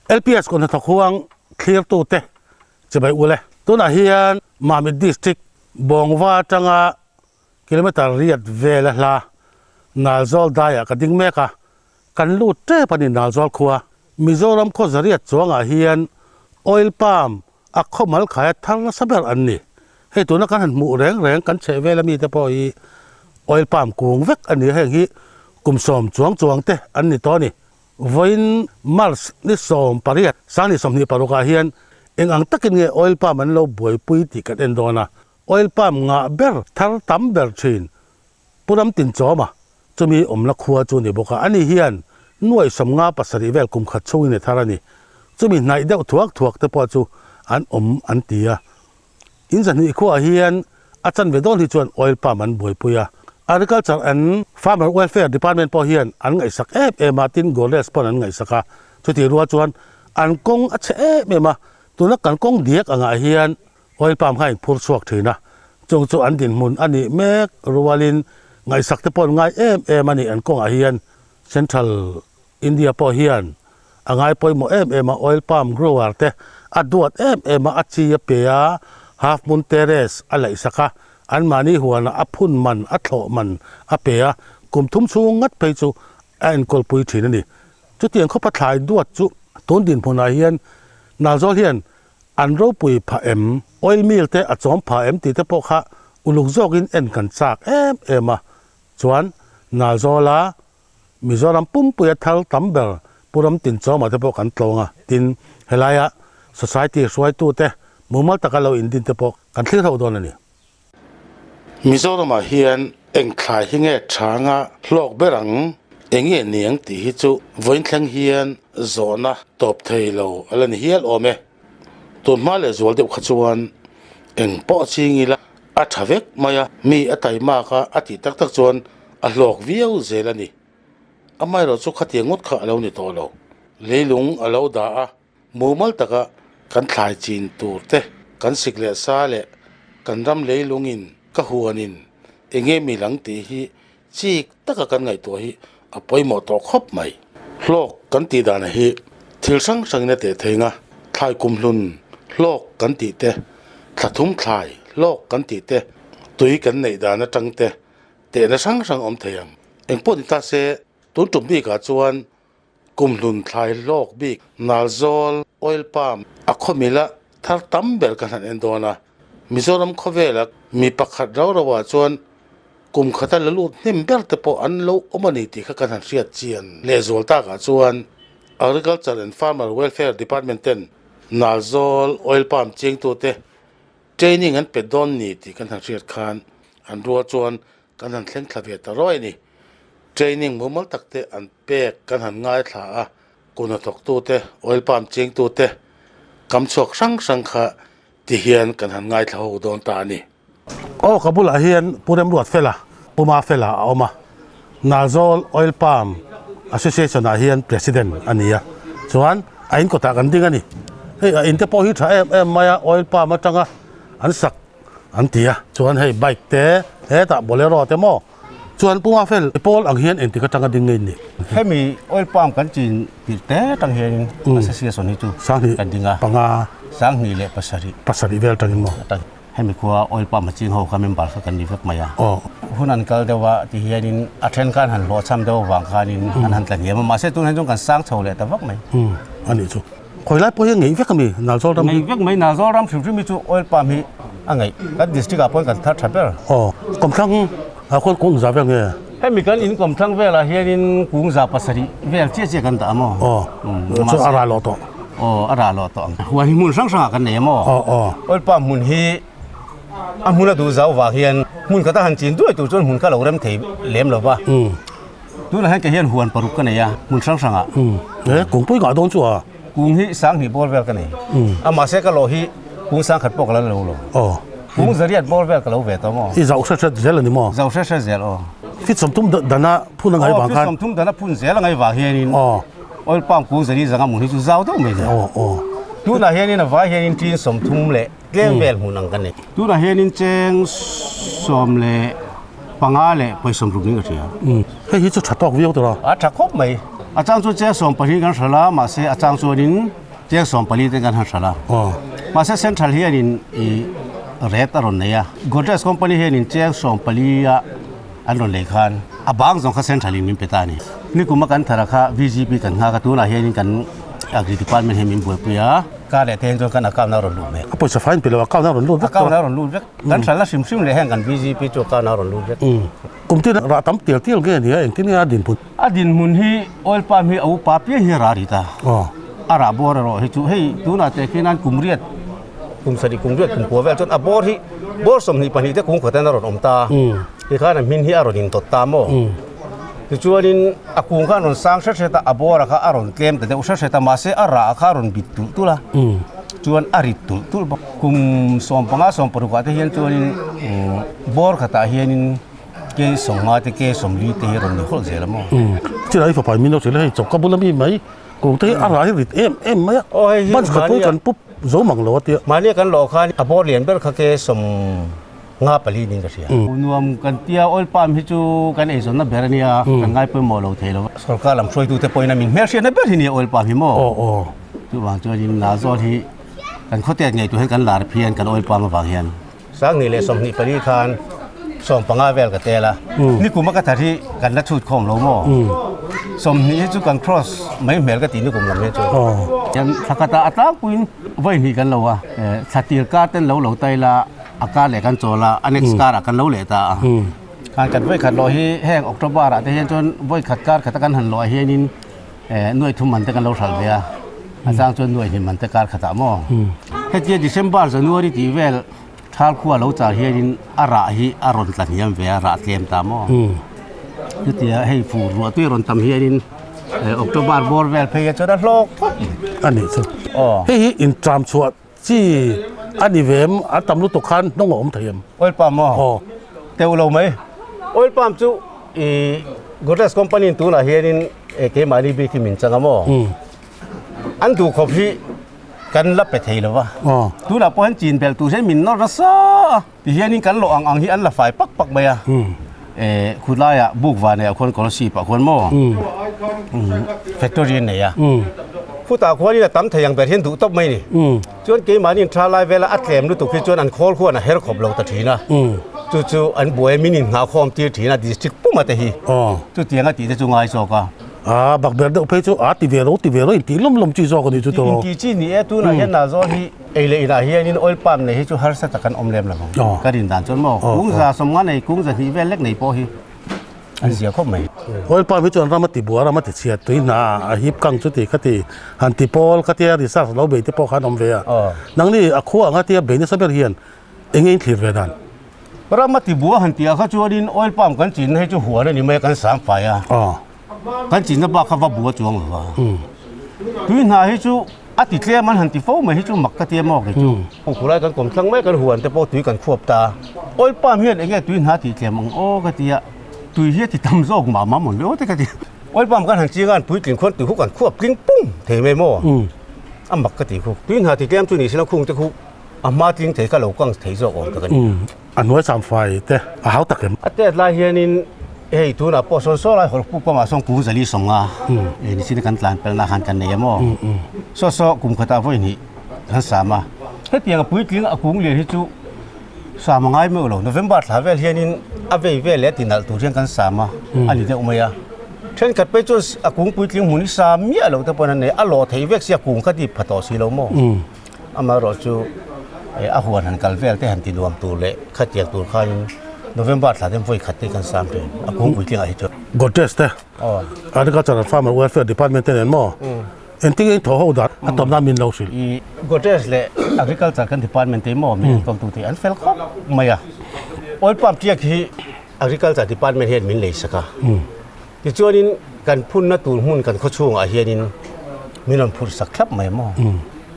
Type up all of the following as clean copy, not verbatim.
LPS kawt hnathawk huang thlirtute chibai ule. Tunah hian Mamit District Bawngva atanga kilometre riat vela hla Nalzawl daiah ka ding mek a, kan lut tep a ni Nalzawl khua. Mizoram khaw zariat chuangah hian oil palm a khaw mal khaia thar nasa ber an ni. Hei tuna kan han hmuh reng reng kan chheh vel ami te pawh hi oil palm kung vek a ni a, heng hi kum sawm chuang chuang te an ni tawh a ni. Vawiin March ni 18, 2026 ah hian eng ang takin nge oil palm an lo buaipui tih kan en dawn a, oil palm ngah ber thar tam ber thin Pu Ramtinchawma chumi awmna khua chu ni bawk a, ani hian nuai 57 vel kum khat chhungin a thar a ni. Chumi hnaih deuh thuak thuak te pawh chu an awm an ti a. In zahnih khuaah hian a chanve dawn hi chuan oil palm an buaipui a. Agriculture and Farmer Welfare Department pawh hian an ngaihsak em em a, tin Godrej pawn an ngaihsak a. Chutih rual chuan an kawng a chhe em em a, tuna kan kawng diak angah hian oil palm kha a inphur chhuak thin a, chung chu an dinhmun a nih mek rualin ngaihsak te pawh an ngai em em a ni. An kawngah hian Central India pawh hian a ngai pawimawh em em a, oil palm grower te a duat em em a, a chi a pe a, half moon terrace a laihsak a, anmahni huanah a phun man, a thlawh man a pe a, kum thum chhung ngat phei chu a enkawlpui thin a ni. Chutiang khawpa thlai duat chu tun dinhmunah hian Nalzawl hian an ropui phah em, oil mill te a chawm phah em tih te pawh kha uluk zawkin en kan chak em em a, chuan Nalzawla Mizoram pumpuia thar tam ber Pu Ramtinchawma te pawh kan tlawng a, tin, helaia Society hruaitute mumal taka lo indin te pawh kan thlir ho dawn a ni. Mizoramah hian eng thlai hi nge thanga hlawk ber ang, eng nge niang tih hi chu vawiin thleng hian zawhna tawp thei lo a la ni hial awm e. Tun hma leh zual deuh kha chuan eng pawh ching ila a tha vek mai a, mi a taimak a, a tih tak tak chuan a hlawk viau zel a ni. Amaherawh chu khatiang ngawt kha a lo ni tawh lo. Leilung a lo dah a, mumal taka kan thlai chin tur te, kan sik leh sa leh kan ram leilungin ka huanin eng nge mi lang tih hi chik taka kan ngaihtuah hi a pawimawh tawh khawp mai. Hlawk kan tih dan hi thil hrang hrangin a teh thei nga, thlai kumhlun hlawk kan tih te, thla thum thlai hlawk kan tih te, tui kan neih dan atang te tehna hrang hrang awm thei ang. Engpawh ni ta se, tun tum bikah chuan kumhlun thlai hlawk bik Nalzawl Oil Palm a khawmila thar tam ber kan han en dawn a. Mizoram khawvela mi pakhat rau rauah chuan kum khata la lut hnem ber te pawh an lo awm a ni tih kha kan han hriat chian lehzual takah chuan Agriculture and Farmer Welfare Department ten Nalzawl Oil Palm chengtute Training an pe dawn ni tih kan han hriat khan an rual chuan kan han thleng thla ve ta rawih a ni. Training mumal tak te an pek kan han ngaithla a, kun hnathawktute, oil palm chengtute kam chhuak hrang hrang kha ti hian kan han ngaithla ho dawn ta a ni. Aw ka bulah hian Pu Remruat Fela, Pu Ma Fela a awm a, Nalzawl Oil Palm Association ah hian President a ni a, chuan a in kawtah kan ding a ni. Hei a in te pawh hi tha em em mai a, oil palm atanga an sak an ti a, chuan hei bike te hetah bolero te maw chuan Pu Mafel pawl ang hian engtik atanga ding ngei ni? Hemi oil palm kan chin tirh te atang hianin association hi chu kan ding a, 2007. Pasarih vel atangin maw? Hemi khua oil palm a ching ho kha member kha kan ni vek mai a. Hun an kal deuh a ti hianin a then khan han hlawhchham deuh avang khanin an han tla hniam a, mahse tunah hian chuan kan sang chho leh ta vak mai. A nih chu. Khawi lai pawh hi a ngeih vek a mi Nalzawl ram hi? Ngeih vek mai, Nalzawl ram hrim hrim hi chu oil palm hi a ngeih. Kan district ah pawhin kan thar tha ber. Aw, kawmthlang ah khuan kung za vel nge? Hemi kan in kawmthlang velah hianin kung za pasarih vel chiah chiah kan dah a maw? Aw, chu a rah loh tawh. Aw, a rah loh tawh ang. Huan hi hmun hrang hrangah kan nei a maw? Aw, aw. Oil palm hmun hi a hmun a duh zau vang hian hmun khata han chin duai tur chuan hmun kha lo rem thei lem lo va. Tunah hian kei hian huan paruk ka nei a, hmun hrang hrangah. E, kungpui ngah dawn chu a? Kung hi sanghnih bawr vel ka nei. A mahse ka lawh hi kung sangkhat pawh ka la lo lo. Aw. Kung zariat bawr vel ka lo ve tawh maw? I zauh hret hret zel a ni maw? Zauh hret hret zel aw. Fit sawmthum dana phun a ngai vang khan. Aw, fit sawmthum dana phun zel a ngai vang hianin. Aw. Oil palm kung zari zanga hmun hi chu zau deuh mai ni. Aw, aw. Tunah hianin a vai hianin tin 30 leh tlem vel hmun ang ka nei. Tunah hianin cheng 15 leh 70 niin ka hria. Hei hi chu tha tawk viau tur a. A tha khawp mai. A chang chuan cheng 12 kan hralh a, mahse a chang chuanin cheng 14 te kan han hralh a. Mahse Central hianin ih rate a rawn nei a, Godrej company hianin cheng 14 a an rawn lei khan a bang zawng kha Central in min pe ta a ni. Nikum a kan thar a kha VGP kan nghak a, tunah hianin kan Agri department hian min buaipui a. Kar leh te hian chuan kan account a rawn lut mai. A pawisa fai in pe lo, account a rawn lut vek. Account a rawn lut vek. Kan hralh a hrim hrim leh heng kan VGP chu account a rawn lut vek. Kum tin rah tam tial tial nge nia engtin nge a dinhmun? A dinhmun hi oil palm hi a upa piang hi a rah rit a. A rah bawr erawh hi chu hei tunah teh khian an kum riat kum sarih kum riat kum kua vel chuan a bawr hi bawr 22 te kum khat hian a rawn awm ta. Tikhan a hmin hi a rawn indawt ta maw? Tichuanin a kung kha a rawn sang hret hret a, a bawra kha a rawn tlem ta deuh hret hret a, mahse a rah kha a rawn bit tulh tulh a, chuan a rit tulh tulh bawk. Kum 15 16 ah te hian chuanin bawr khatah hianin ke 50 te ke 40 te hi a rawn ni hawlh zel a maw? Chilai fapa min lo hrilh a, hei chawk ka bula mi mai kung te hi a rah hi rit em em mai a, bunch khat pawh hi kan pup zo mang lo a tia. Mahni kan lawh khan a bawr lian ber kha ke sawm Nga pali niin ka hria. Nuam kan tia oil palm hi chu kan eizawnna ber a nia, kan ngai pawimawh lo thei lo. Sorkar lam hruaitute pawhin a min hmelhriatna ber hi nia oil palm hi maw? Chuvang chuanin Nazawl hi kan khawtet ngei tur hian kan lar phian kan oil palm avang hian. 2024 khan 15 vel ka tel a, nikum a ka thar hi kan la chhut khawm lo maw? 20 hi chu kan cross mai hmel ka ti nikum lam hian chuan. Hian thla khatah a tlangpuiin vawi hnih kan lo a, thla tir kar ten lo lo tai la. A kar leh kan chawl a, a next kar ah kan lo leh ta a. Khan kan vawi khat lawh hi heng October ah te hian chuan vawi khat kar khat a kan han lawh ah hianin nuai thum man te kan lo hralh ve a, a chang chuan nuai hnih man te kar khat ah maw. Hetia December, January tih vel thal khua lo char hianin a rah hi a rawn tla hniam ve a, rah tlem ta maw. Chutia hei fur ruah tui rawn tam hianin October bawr vel phei ah chuan a hlawk phawt mai. A nih chu. Hei hi intram chhuah Chi a ni ve em? A tam lutuk khan hnawng a awm thei em? Oil palm maw? Aw. Teuh lo mai. Oil palm chu i Godrej company in tunah hianin keimahni bik hi min chang a maw? An duh khawp hi kan la pe thei lo va. Tunah pawh hian chin belh tur hian min nawr nasa a. Tihianin kan lawh ang ang hi an la fai pak pak mai a. Khulaiah buk van ah khuan Kolasib ah khuan maw factory an nei a. Khutah khuanin a tam thei ang ber hian duh tawp mai ni. Chuan keimahni tha lai vela a tlem lutuk hi chuan an khawl khuan a her khawp lo ta thin a. Chu chu an buai min inngah khawm tir thin a district puma te hi. Chutiang a tih te chu ngai zawk a. A bakber deuh phei chu a ti ve lo ti ve lo intih lawm lawm chi zawk a nih chu tawh. Intih chi ni e tunah hian Nazawl hi Ei leh inah hianin oil palm nei hi chu harsa tak an awm lem lo ang. Ka rin dan chuan maw kung za 50 nei, kung 200 vel lek nei pawh hi an zia khawp mai. Oil palm hi chuan ram a ti bua, ram a ti chhiat tui hna a hip kang chu ti kha ti han ti pawl kha tia research lo bei te pawh khan awm ve a. Nangni a khua anga tia bei nasa ber hian eng nge in thlir ve dan? Ram a ti bua han tih ah kha chuanin oil palm kan chinna hi chu huan a ni mai a, kan sang fai a. Kan chinna bak kha va bua chuang lo va. Tui hna hi chu A ti tlem an han ti fo mai hi chu mak ka ti a maw kei chu. Khulai kan kawm thlang mai kan huan te pawh tui kan khuap ta. Oil palm hian enge tui hna tih tlem ang aw ka ti a, tui hi a ti tam zawk mah mah mawn ve aw te ka ti. Oil palm kan han ching a an puitling khuan tui khu kan khuap tling pung thei mai maw? A mak ka ti khu. Tui hna ti tlem chu ni sela khung te khu a hma tling thei kha lo kang thei zawk awm tak a ni. A hnuai samfai te a hau tak em? A tet lai hianin hei tunah pawh sawn saw lai hawlhpuk pawmah sawn kung zali 50 ei nichin kan tlan pelna khan kan nei a maw? Saw saw kum khatah vawi hnih kan sam a. Hetiang a puitling a kung lian hi chu sam a ngai meuh lo. November thla vel hianin a vei vel leh a tinalh tur hian kan sam a, a ni deuh mai a. Thenkhat phei chuan a kung puitling hmun hi sam miah lo te pawhin an nei a, a lawh thei vek si a kung kha dip pha tawh si lo maw? Amaherawh chu a huan han kal vel te han ti nuam tur leh khatiang tur khanin November thla ten vawi khat te kan sam thin a kung puitlingah hi chuan. Godrej te Agriculture and Farmer Welfare Department te nen maw engtin nge in thaw ho dan a tawp nan min lo hrilh. I Godrej leh Agriculture kan department te maw min enkawl tu te an fel khawp mai a. Oil palm tiak hi Agriculture Department hian min lei sak a. Tichuanin kan phunna tur hmun kan khawchhungah hianin min rawn phurh sak thlap mai maw?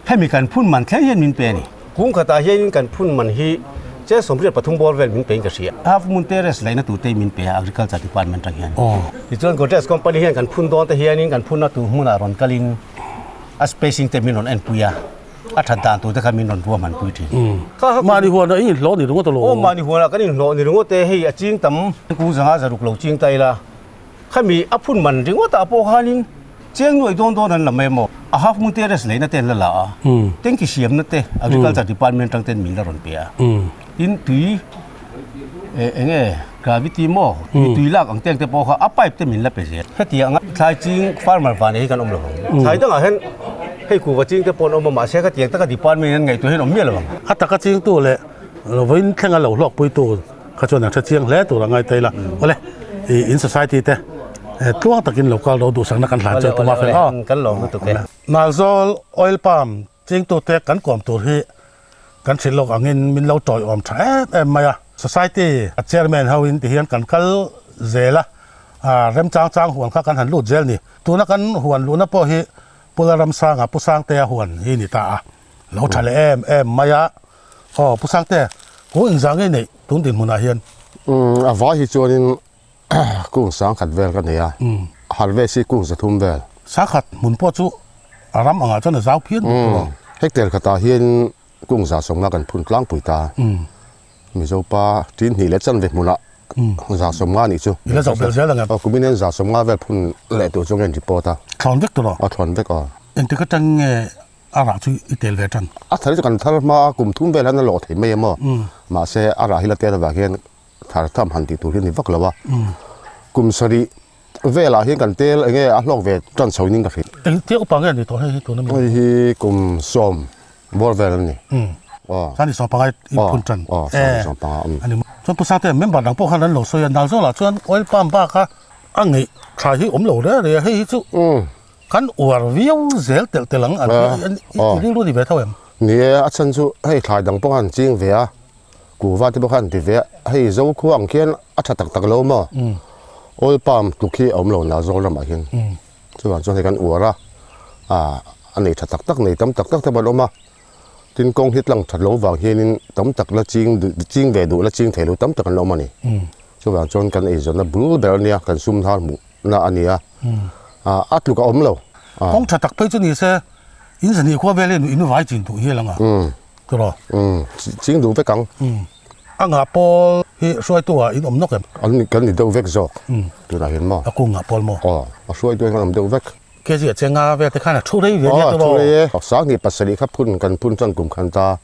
Hemi kan phun man thleng hian min pe a ni. Kum khatah hianin kan phun man hi cheng 83 bawr vel min pein ka hria. Half Moon Terrace laihna tur te min pe a Agriculture Department atang hian. Tichuan Godrej Company hian kan phun dawn te hianin kan phunna tur hmunah rawn kalin a spacing te min rawn enpui a. A that dan tur te kha min rawn ruahman pui thin. Mahni huanah i inhlawh ni ringawt alo. Aw mahni huanah kan inhlawh ni ringawt e, hei a ching tam. Kung zanga 600 lo ching ta ila, khami a phun man ringawtah pawh khanin Cheng nuaih dawn dawn an la mai maw? A half moon terrace leina te an la la a, tanki siamna te agriculture department atang ten min la rawn pe a. Tin tui eng nge gravity maw tui tui lak ang teng te pawh kha a pipe te min la pe zel. Hetiang a thlai ching farmer van hi kan awm lo ang. Thlai dangah hian hei kuhva ching te pawh an awm a mahse khatiang taka department an ngaihtuah hian awm miah lo ang. A taka chingtu leh vawiin thlenga lo hlawkpuitu kha chuan an hre chiang hle tur a ngai ta ila. Awle in society te tluang takin lo kal ro duhsakna kan hlan chu tuma fel aw. Kan lawm lutuk e. Nalzawl oil palm chingtute kan kawm tur hi kan hrilh lawk angin min lo tawiawm tha em em mai a. Society a chairman ho in tihian kan kal zel a, remchang chang huan kha kan han lut zel ni. Tuna kan huan luhna pawh hi Pu Lalramsanga Pu Sangtea huan hi ni ta a, lo tha leh em em mai a. Aw Pu Sangte, kung inzah ngei neih tun dinhmunah hian? Umm a vai hi chuanin kung sangkhat vel ka nei a, harvest hi kung 300 vel. Sangkhat hmun pawh chu a ram angah chuan a zau phian bawk lo. Hectare khatah hian kung 150 kan phun tlangpui ta. Mizo pa tin hnih leh chanve hmunah 150 nih chu. I la zoh belh zel ang em? Aw kumin hian 150 vel phun leh tur chu nge report a. Thlawn vek tur aw? Aw thlawn vek aw. Engtik atang nge a rah chu i tel ve tan? A thar chu kan thar hma a kum thum vel hian a lawh thei mai em aw. Mahse a rah hi la tel avang hian thar tham han tih tur hi a ni vak lo a. Kum sarih velah hian kan tel eng nge a hlawk ve tan chho in ka hrilh. Engtia upa nge a ni tawh hei hi tuna mi? Hei hi kum sawm bawr vel a ni. Chuan i sawmpanga i phun tan. Aw sawm sawmpanga a ni. Chuan Pu Sangte member dang pawh khan an lo sawi a, Nalzawlah chuan oil palm bak a a ngeih tha hi awm lo reng reng a, hei hi chu kan uar viau zel telh telh ang an ti a, i rilru ni ve tho em? Ni e, a chhan chu hei thlai dang pawh khan ching ve a, kuhva te pawh khan ti ve a, hei zo khua ang khian a tha tak tak lo maw? Oil palm tluk hi a awm lo Nalzawl ramah hian. Chuvang chuan hei kan uar a, a nei tha tak tak nei tam tak tak te pawh an awm a, tin kawng hi tlang that lo vang hianin tam tak la ching ching ve duh la ching thei lo tam tak an la awm a ni. Chuvang chuan kan eizawnna bul ber a nia, kan sum hnar hmuhna a ni a, a tluk a awm lo. Kawng tha tak phei chu ni se, in zahnih khua vel hian in vai chin duh hial ang a, tiraw? Ching duh vek ang. A ngah pawl hi hruaitu ah in awm nawk em? An kan ni deuh vek zawk tunah hian maw? A kung ngah pawl maw? Aw, a hruaitu hian kan awm deuh vek. Kg a chenga vel te khan a thu rei ve nia tiraw? Aw, a thu rei e. Sanghnih pasarih kha phun kan phun chuan kum khan ta.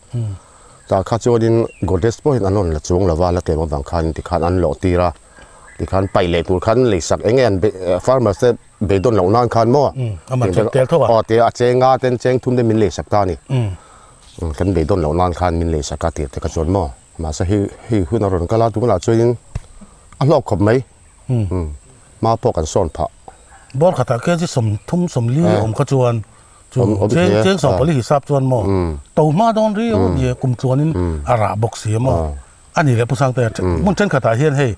Tah kha chuanin Godrej pawhin an rawn la chuang lo va, la tlem avang khan tikhan an lawh tir a. Tikhan paih leh tur khan leisak eng nge an farmers te beidawn loh nan khan maw? Amah chu tel tho a. Aw, tia a chenga ten cheng thum te min leisak ta a ni. Kan beidawn loh nan khan min leisak a tir te kha chuan maw? Mahse hei hei hun a rawn kal a, tunah chuanin a hlawk khawp mai. Hma pawh kan sawn phah. Bawr khatah kg 30 40 awm kha chuan chu cheng cheng 14 hisap chuan maw to hma dawn riau a nia kum tluanin a rah bawk si a maw a ni leh Pu Sangtea hmun thenkhatah hian hei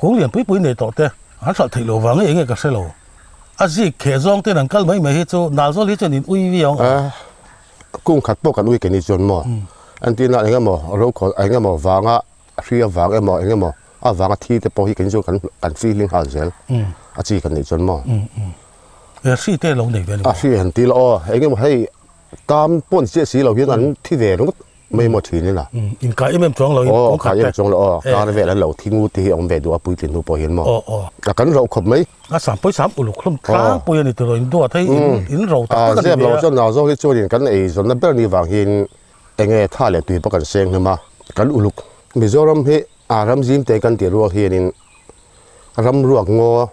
kung lian pui pui nei tawh te an hralh theih loh vang nge enge ka hre lo a zik kheh zawng ten an kal mai mai hi chu Nalzawl hi chuan in ui viau ang. Kung khat pawh kan ui ke ni chuan maw an tihna eng emaw ro eng emaw vanga hri avang emaw eng emaw avanga thi te pawh hi kei chu kan kan feeling nghal zel a chi kan neih chuan maw. E hri te lo nei ve ni maw? A hri han ti la aw eng emaw hei tam pawn chiah si lo hian an thi ve ringawt mai maw thin ila. In kai em em chuang lo in kawng khat te. Aw kai em chuang lo aw kar vel an lo thi ngut te hi a awm ve duh a puitlin hnu pawh hian maw. Aw aw. A kan rauh khawp mai. A sam pawi sam uluk hlum tlangpui a ni tiraw in duat hei in ro tak tak a ni ve a. Zep lo chuan nau zawk hi chuan in kan ei zawnna ber ni vang hian eng nge tha leh tui pawh kan seng hlum a kan uluk. Mizoram hi a ram zim te kan tih rual hianin ram ruak ngaw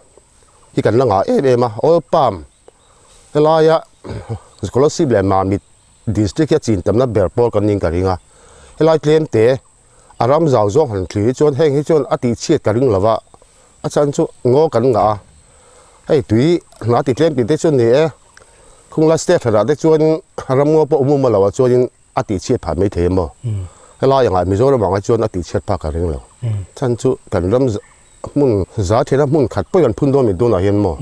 hi kan la ngah em em a, oil palm helaia scholarship leh Mamit district hi a chin tamna ber pawl kan niin ka ring a, helai tlem te a ram zau zawng han thlir hi chuan heng hi chuan a tih chhiat ka ring lo va, a chhan chu ngaw kan ngah a, hei tui hna ti tlem tih te chu a ni e, khunglai state hrerah te chuan ram ngaw pawh awm awm lo ah chuanin a tih chhiat phah mai thei a maw, helai angah Mizoram angah chuan a tih chhiat phah ka ring lo, chhan chu kan ram hmun za thena hmun khat pawh kan phun dawn mai tunah hian maw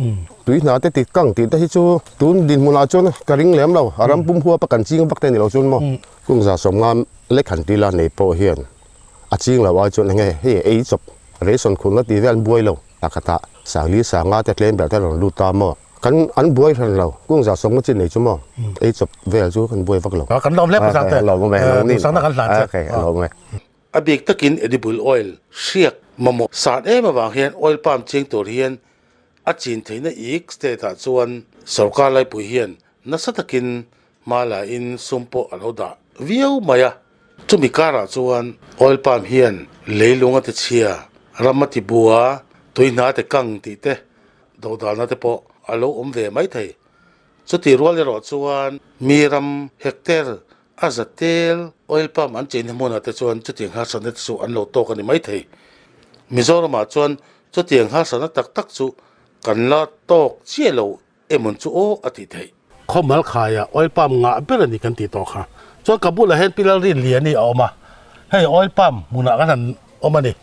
tui hna te ti kang tih te hi chu tun dinhmunah chuan ka ring lem lo a ram pum huap a kan ching vak te ni lo chuan maw kum 150 lek han tila nei pawh hian a ching lo ai chuan enge hei ei chawp ration khurna tih vel an buai lo pakhatah sangli sanga te tlem ber te rawn lut ta maw kan an buai hran lo kum 150 chin nei chu maw ei chawp vel chu kan buai vak lo kan lawm hle pasang te duhsakna kan hlan che lawm e. A bik takin edible oil hriak mamawh san em avang hian oil palm ching tur hian a chin theihna ik state ah chuan Sorkar laipui hian nasa takin hma la in sum pawh a lo dah viau mai a. Chumi karah chuan oil palm hian leilung a ti chhia, ram a ti bua, tui hna te kang tih te dodalna te pawh a lo awm ve mai thei. Chutih rual erawh chuan mi ram hectare a za tel oil palm an cheina hmunah te chuan chutiang harsatna te chu an lo tawk a ni mai thei. Mizoramah chuan chutiang harsatna tak tak chu kan la tawk chiah lo emawn chu aw a tih theih. Khawmal khaia oil palm ngah ber a ni kan tih tawh kha. Chuan ka bulah hian Pilal rin lian hi a awm a, hei oil palm hmunah kan han awm a ni.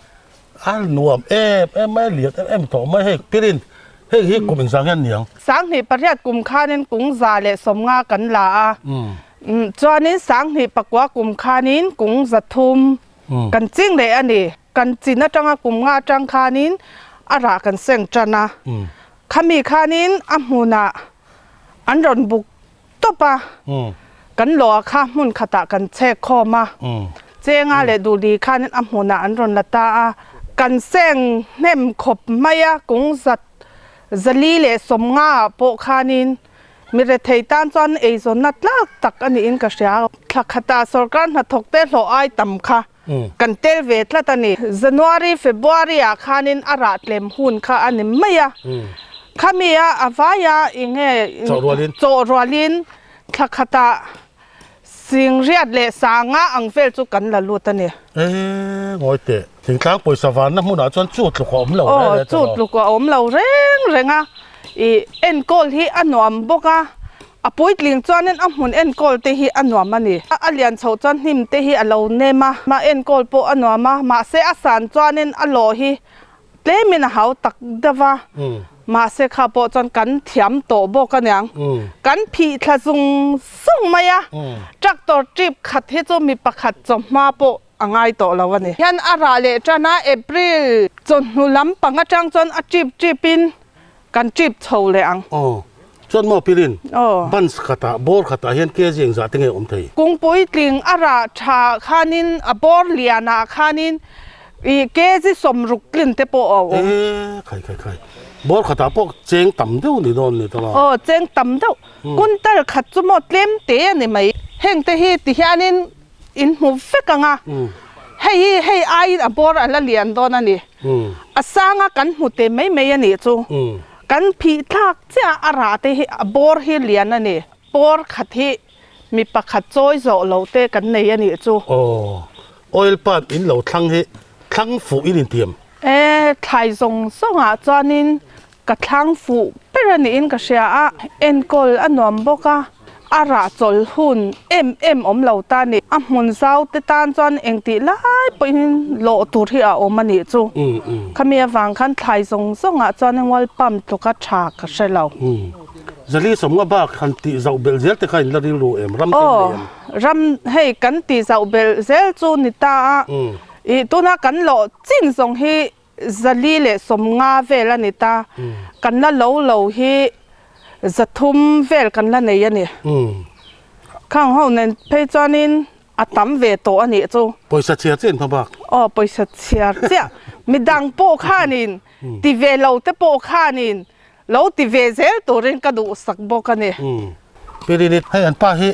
A nuam em em mai, lian em em tawh mai hei Pirin, hei hi kum engzang hian niang? 2008 kum khanin kung 150 kan la a, chuanin 2009 kum khanin kung 300 kan ching leh a ni. Kan chin atanga kum nga atang khanin a rah kan seng tan a. Khami khanin a hmunah an rawn buk tawp a, kan lawh kha hmun khatah kan chhek khawm a, Chenga leh Duhli khanin a hmunah an rawn la ta a, kan seng hnem khawp mai a, kung zat 450 ah pawh khanin mi rethei tan chuan eizawnna tlak tak a niin ka hria. Thla khatah sorkar hnathawk te hlawh ai tam kha Kan tel ve tlat a ni. January, February ah khanin a rah tlem hun kha a ni mai a. Khami a a vaia eng nge chawh rualin thla khatah singriat leh sanga ang vel chu kan la lut a ni. E ngawi teh, thingtlang pawisa vanna hmunah chuan chu tluk a awm lo reng reng. Aw, chu tluk a awm lo reng reng a. I enkawl hi a nuam bawk a, a puitling chuanin a hmun enkawl te hi a nuam a ni. A lian chhoh chuan hnim te hi a lo nem a, a enkawl pawh a nuam a, mahse a san chuanin a lawh hi tlemin a hau tak deuh a, mahse kha pawh chuan kan thiam tawh bawk a niang. Kan phih thla zung zung mai a, tractor trip khat hi chu mi pakhat chawhma pawh a ngai tawh lo a ni. Hian a rah leh tan a, April chawhnu lampang atang chuan a trip trip in kan trip chho leh ang. Aw, chuan maw Pirin, bunch khatah, bawr khatah hian kg engzah te nge awm thei? Kungpui tling a rah tha khanin a bawr lianah khanin i kg 60 tlin te pawh a awm. E, khai khai khai, bawr khatah pawh cheng tam deuh ni dawn ni tawh a. Aw, cheng tam deuh, kuntal khat chu maw tlem te a ni mai. Heng te hi tihianin In hmu vek ang a, hei hi hei aiin a bawr a la lian dawn a ni. A sanga kan hmu te mai mai a nih chu. Kan phih thlak chiah a rah te hi a bawr hi lian a ni. Bawr khat hi mi pakhat chawi zawh lo te kan nei a nih chu. Aw, oil palm in lo thlang hi thlang fuh in intiam. E, thlai zawng zawngah chuanin Ka thlang fuh ber a niin ka hria a, enkawl a nuam bawk a, a rah chawlh hun em em awm lo ta ni. A hmun zau te tan chuan engtih lai pawhin lawh tur hi a awm a nih chu. Khami avang khan thlai zawng zawngah chuan oil pump tluka tha ka hre lo. 450 bak han tih zauh belh zel te kha in la rilru em? Ram te in nei em? Aw, ram hei kan tih zauh belh zel chu ni ta a, ih tuna kan lawh chin zawng hi 450 vel a ni ta, kan la lo lo hi 300 vel kan la nei a ni. Khang ho nen phei chuanin a tam ve tawh a nih chu. Pawisa chhiar chiah in hma bak. Aw, pawisa chhiar chiah. Midang pawh khanin ti ve lo te pawh khanin lo ti ve zel turin ka duhsak bawk a ni. Pirinit, hei an pa hi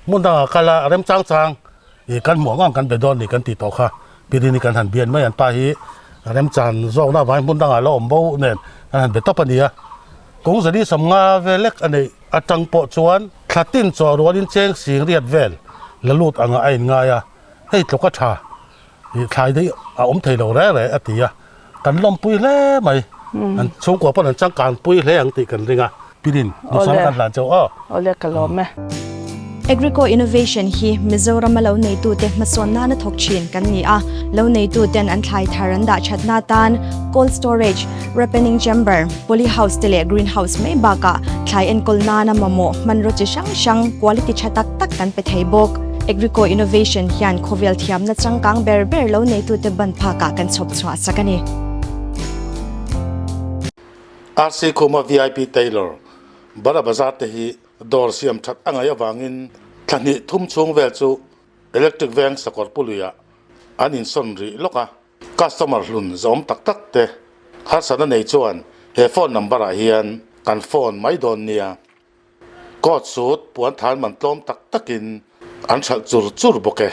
hmun dangah kal a rem chang chang ih kan hmuh ang ang kan be dawn ni kan tih tawh kha Pirinit kan han bian mai an pa hi rem chan zawkna avangin hmun dangah la awm bo nen kan han be tawp a ni a. Kung 450 vel lek a neih atang pawh chuan thla tin chaw rualin cheng sing riat vel la lut angah a inngai a, hei tluk a tha. Ih thlai daih a awm thei lo reng reng a ti a, kan lawmpui hle mai. An chhungkua pawn an changkan pui hle ang tih kan ring a. Pirin, Duhsam kan hlan chauh aw. Awle ka lawm e. Agrico Innovation hi Mizorama lo neitute hmasawn nana thawk thin kan ni a, lo neituten an thlai thar an dah thatna tan cold storage, ripening chamber, poly house te leh green house mai bakah thlai enkawl nana mamawh hmanraw chi hrang hrang quality tha tak tak kan pe thei bawk. Agrico Innovation hian khawvel thiamna changkang ber ber lo neitute ban phakah kan chhawp chhuah sak a ni. RC Khuma VIP Tailor, Bara Bazar te hi dawr siam that a ngaih avangin thla hnih thum chhung vel chu Electric Veng sakawr puluiah an insawn rih lawk a. Customer hlun zawm tak tak te harsatna nei chuan he phone number ah hian kan phone mai dawn nia. Coat suit puan than man tlawm tak takin an hralh chur chur bawk e.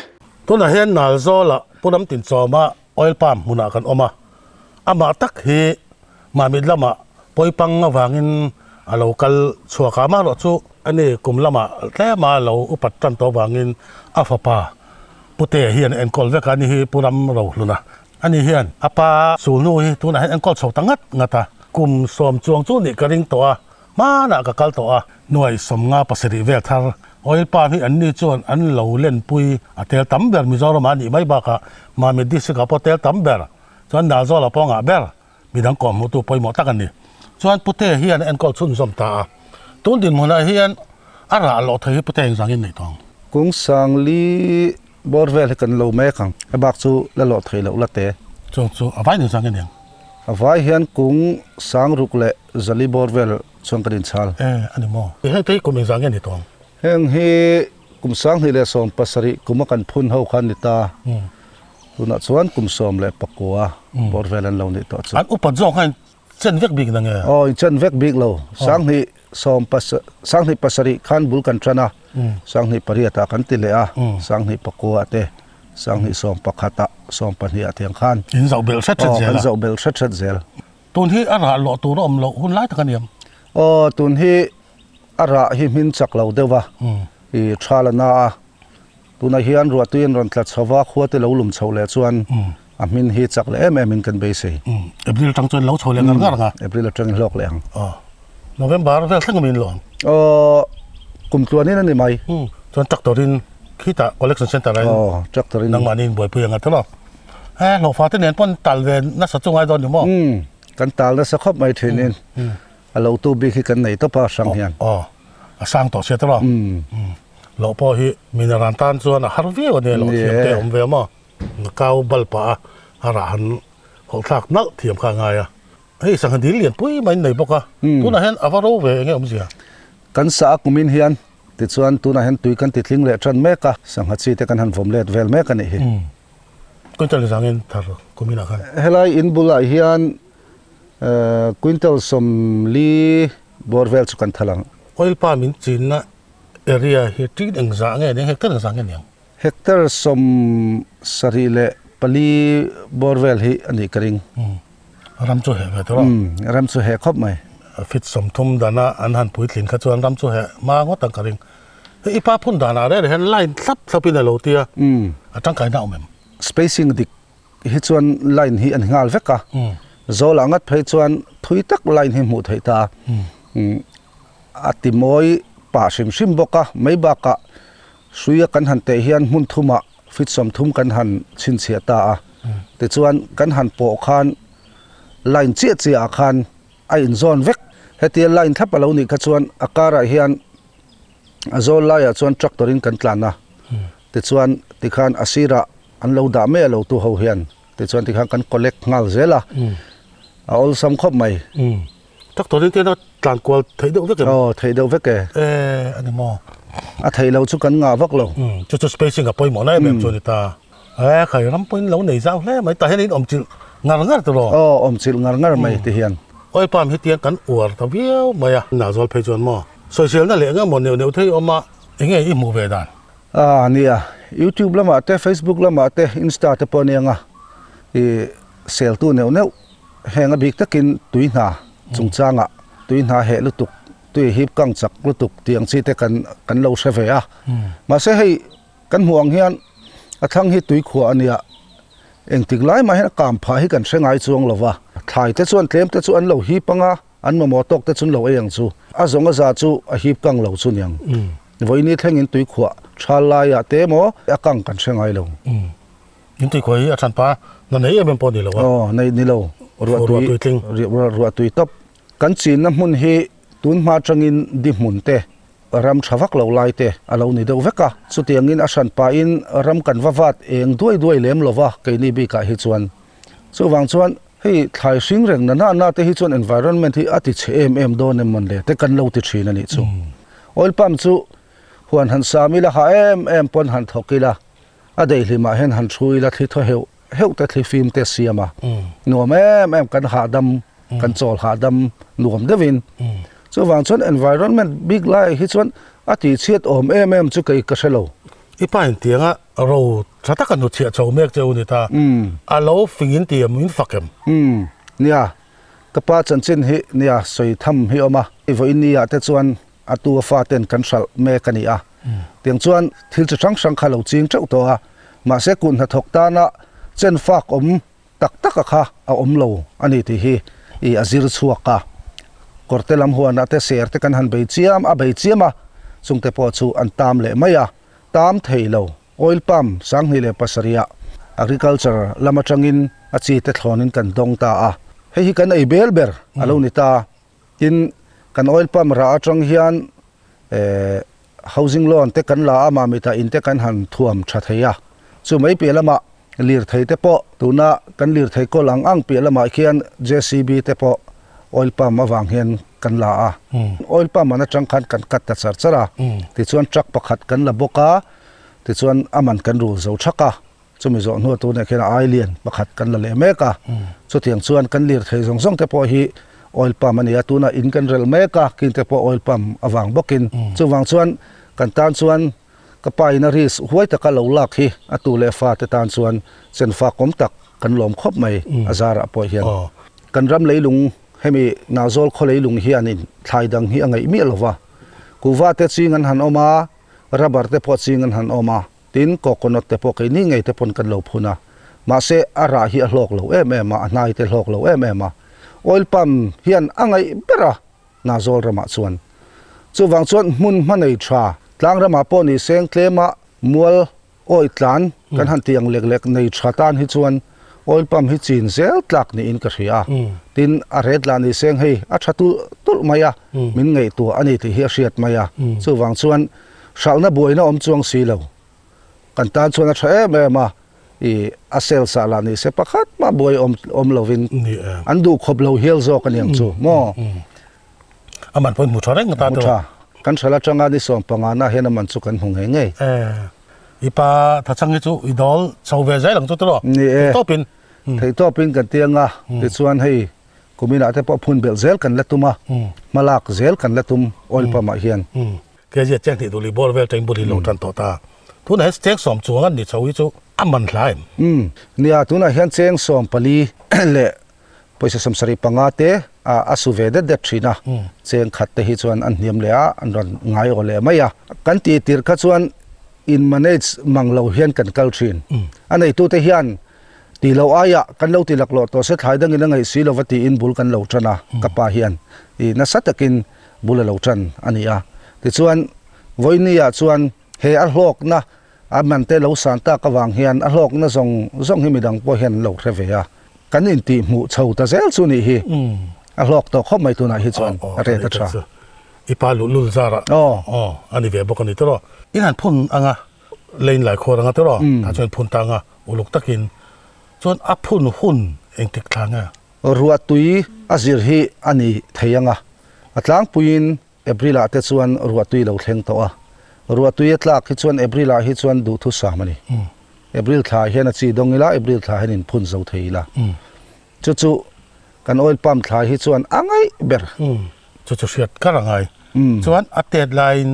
Tunah hian Nalzawla Pu Ramtinchawma oil palm hmunah kan awm a, amah tak hi Mamit lamah pawipang avangin a lo kal chhuak a, amaherawh chu ani kum lamah tlema lo upat tan tawh avangin a fapa Pute hian a enkawl vek a, ani hi Pu Ram Rohluna. Ani hian a pa sulhnu hi tunah hian enkawl chho ta ngat ngat a, kum sawm chuang chu nih ka ring tawh a, hmanah ka kal tawh a, nuai sawmnga pasarih vel thar oil palm hi anni chuan an lo lenpui a tel tam ber Mizoramah a nih mai bakah Mamit district ah pawh tel tam ber chuan Nalzawlah pawh a ngah ber. Midang kawh hmuhtu pawimawh tak a ni. Chuan Pute hian a enkawl chhunzawm ta a. Tun dinhmunah hian a rah loh thei hi Pute engzangin nei tawng? Kung Sangli bawr vel hi kan lo mek ang. A bak chu la lawh thei loh la te. Chung chu a vai engzangin eng? A vai hian kung Sangruk leh Zali bawr vel chuan kan inchhal. E, a ni maw? Heng te hi kum engzangin ni tawng? Heng hi kum 2017 kuma kan phun ho khan ni ta. Tunah chuan kum 19 bawr vel an lo nih tawh chu. An upat zawk kha in chen vek bik nang e? Aw, in chen vek bik lo. Sanghnih sawm sanghnih pasarih khan bul kan tan a, sanghnih pariatah kan ti leh a, sanghnih pakuaah te, sanghnih sawm pakhatah, sawm pahnih ah tiang khan. In zoh belh hret hret zel a? Aw, kan zoh belh hret hret zel. Tun hi a rah lawh tur a awm loh hun lai tak a ni em? Aw, tun hi a rah hi hmin chak lo deuh a, i tha la na a. Tunah hian ruahtui an rawn tla chho va, khua te lo lum chhoh leh chuan a hmin hi chak leh em em in kan beisei. April atang chuan lo chho leh ngar ngar ang a. April atangin hlawk leh ang. Aw. November vel thleng awmin lawm. Aw, kum tluanin a ni mai. Chuan tractor in khitah collection center ah in. Aw, tractor in. Nangmahni in buaipui ang a tilo. He hlawhfa te nen pawn tal ve nasa chu ngai dawn ni maw? Kan tal nasa khawp mai thin in. A lo tu bik hi kan nei tawp a hrang hian. Aw, a sang tawh sia tilo. Loh pawh hi mineral tan chuan a har viau a nia loh thiam te a awm ve a maw? Kau bal pah a a rah han hawlh thlak nalh thiam kha a ngai a. Hei sangha dil lian pui mai an nei bawk a, tunah hian a va ro ve enge awmzia? Kan sa a kumin hian tichuan tunah hian tui kan ti tling leh tan mek a, sangha chi te kan han vawm let vel mek a nih hi. Quintal zangin thar kuminah khan. Helai in bulah hian quintal sawmli bawr vel chu kan thal ang. Oil palm in chinna Area hi ṭin engzah nge nia, hectare engzah nge niang? Hectare 74 bawr vel hi a nih ka ring. Ram chu heh ve tawh a? Ram chu heh khawp mai. Fit 30 dana an han puitlin kha chuan ram chu heh hma ngawt ang ka ring. Hei i pa phun danah reng reng hian line thlap thlapin a lo ti a, a tangkaina a awm em? Spacing dik hi chuan line hi an nghal vek a, Zawlah ngat phei chuan thui tak line hi hmuh theih ta a. A ti mawi pah hrim hrim bawk a, mai bakah hruia kan han teh hian hmun thumah feet 30 kan han chhinchhiah ta a, tichuan kan han pawh khan line chiah chiah ah khan a inzawn vek. Hetia line thlap a lo nih kha chuan a karah hian a zawl laiah chuan tractor in kan tlan a, tichuan tikhan a sirah an lo dah mai a lo tu ho hian tichuan tikhan kan collect nghal zel a, a awlsam khawp mai. Tractor in tena tlan kual theih deuh vek em? Aw, theih deuh vek e. E, a ni maw? A theih lo chu kan ngah vak lo. Chu chu spacing a pawimawh na em em chu a ni ta. E, khai ram pawhin lo nei zau hle mai, tah hian in awm chilh ngar ngar tiraw? Aw, awm chilh ngar ngar mai ti hian. Oil palm hi tiang kan uar ta viau mai a, Nazawl phei chuan maw? Sawiselna leh eng emaw neuh neuh thei awm a, enge i hmuh ve dan? A, nia, YouTube lamah te, Facebook lamah te, Insta te pawh a nia nga, i seltu neuh neuh Heng a bik takin tui hna chungchangah tui hna heh lutuk, tui hip kang chak lutuk tih ang chi te kan kan lo hre ve a. Mahse hei kan hmuh ang hian a thlang hi tui khuah a nia, engtik lai mah hian a kam phah hi kan hre ngai chuang lo va. Thlai te chuan tlem te chu an lo hip ang a, an mamawh tawk te chu an lo ei ang chu. A zawng a za chu a hip kang lo chu niang. Vawiini thlengin tui khuah thal laiah te emaw a kang kan hre ngai lo. In tui khuai hi a than pa na nei em em pawh ni lo a. Aw nei ni lo. Ruah tui tling. Ruah tui tawp. Kan chinna hmun hi tun hma atangin di hmun te ram tha vak lo lai te a lo ni deuh vek a. Chutiangin a hran pahin ram kan va vat eng duai duai lem lo va keini bikah hi chuan. Chuvang chuan hei thlai hring reng na na na te hi chuan environment hi a ti chhe em em dawn em mawn le te kan lo ti thin a nih chu. Oil palm chu huan han sam ila ha em em pawn han thawk ila. A daihlimah hian han thu ila thli thaw heuh heuh te thli fim te siam a, nuam em em kan hahdam, kan chawl hahdam nuam deuhin. Chuvang chuan environment bik laiah hi chuan a tihchhiat awm em em chu kei ka hre lo. I pa intianga ro tha taka hnutchhiah chho mek che u ni ta. A lo fing in ti em, in fak em? Umm, nia, ka pa chanchin hi nia sawi tham hi awm a. I vawiin ni ah te chuan a tu a fa ten kan hralh mek a ni a. Tiang chuan thil chi hrang hrang kha lo ching teuh tawh a. Mahse kut hnathawk tana chen fak awm tak tak a kha a awm lo a ni tih hi i a zir chhuak a. Kawrte lam huanah te ser te kan han bei chiam a bei chiam a, chungte pawh chu an tam leh mai a, tam thei lo. Oil palm 2007 ah agriculture lam atangin a chi te thlawnin kan dawng ta a, hei hi kan ei bel ber a lo ni ta. Tin, kan oil palm rah atang hian housing loan te kan la a, mamita in te kan han thuam tha thei a, chu mai piah lamah Lirthei te pawh tuna kan lirthei kawl ang ang piah lamah khian JCB te pawh oil palm avang hian kan la a. Oil palm an atang khan kan cut ta char char a. Tichuan truck pakhat kan la bawk a, tichuan a man kan rul zo thak a. Chumi zawh hnuah tunah khian a ai lian pakhat kan la leh mek a. Chutiang chuan kan lirthei zawng zawng te pawh hi oil palm a ni a, tunah in kan rel mek a, king te pawh oil palm avang bawkin. Chuvang chuan kan tan chuan Ka pa in a risk huai taka lo lak hi a tu leh fa te tan chuan chenfa kawm tak kan lawm khawp mai a zarah pawh hian. Kan ram leilung hemi Nazawl khaw leilung hian in thlai dang hi a ngaih miah lo va. Kuhva te ching an han awm a, rubber te pawh ching an han awm a, tin coconut te pawh keini ngei te pawn kan lo phun a. Mahse a rah hi a hlawk lo em em a, a hnai te hlawk lo em em a. Oil palm hian a ngaih ber a. Nazawl ramah chuan. Chuvang chuan hmun hma nei tha, tlang ramah pawh ni seng tlema mual awi tlan kan han tih ang lek lek nei tha tan hi chuan oil pump hi chin zel tlak niin ka hria a. Tin, a ret lah ni seng hei a tha tulh tulh mai a, min ngaihtuah a ni tih hi a hriat mai a. Chuvang chuan hralhna buaina awm chuang si lo. Kan tan chuan a tha em em a, i a sales ah lah ni se pakhat mah buai awm awm lovin an duh khawp lo hial zawk a niang chu maw. A man pawh in hmu tha reng ta tawh. Hmu tha. Kan hralh atanga ni 15 na hian a man chu kan hmu ngei ngei. I pa thachang hi chu i dawl chho ve zel ang chu tiraw? Ni e. Theihtawpin. Theihtawpin kan ti anga tichuan hei kuminah te pawh phun belh zel kan la tum a, hmalak zel kan la tum oil pump ah hian. Kg a cheng hnih duh lih bawr vel teng bul hi lo tan tawh ta. Tunah hian cheng sawm chuang an ni chho hi chu a man hla em? Umm, nia tunah hian cheng 14 leh pawisa 75 te a su ve det det thin a, cheng khat te hi chuan an hniam leh a, an rawn ngai aw leh mai a. Kan tih tir kha chuan in manage mang lo hian kan kal thin. A neitute hian tih loh aiah kan lo ti laklawh tawh se thlai dangin a ngaih si lova tiin bul kan lo tan a, ka pa hian i nasa takin bul a lo tan a ni a. Tichuan, vawinia chuan he a hlawkna a man te lo san tak avang hian a hlawkna zawng zawng hi midang pawh hian an lo hre ve a. Kan intih hmuh chho ta zel chu nih hi. A hlawk tawh khawp mai tunah hi chuan a ret a tha. I pa luhlul zarah aw a ni ve bawk a ni tawh. In han phun anga lein lai khuar anga tawh tah chuan phun ta anga uluk takin chuan a phun hun engtik thla nge? Ruahtui a zir hi a ni thei ang a, a tlangpuiin April ah te chuan ruahtui lo thleng tawh a, ruahtui a tlak hi chuan April ah hi chuan duhthusam a ni. April thla ah hian a chi dawng ila, April thla hian in phun zo thei ila. Chu chu kan oil palm thla hi chuan a ngaih ber. Chu chu hriat kar a ngai. Chuan a tet laiin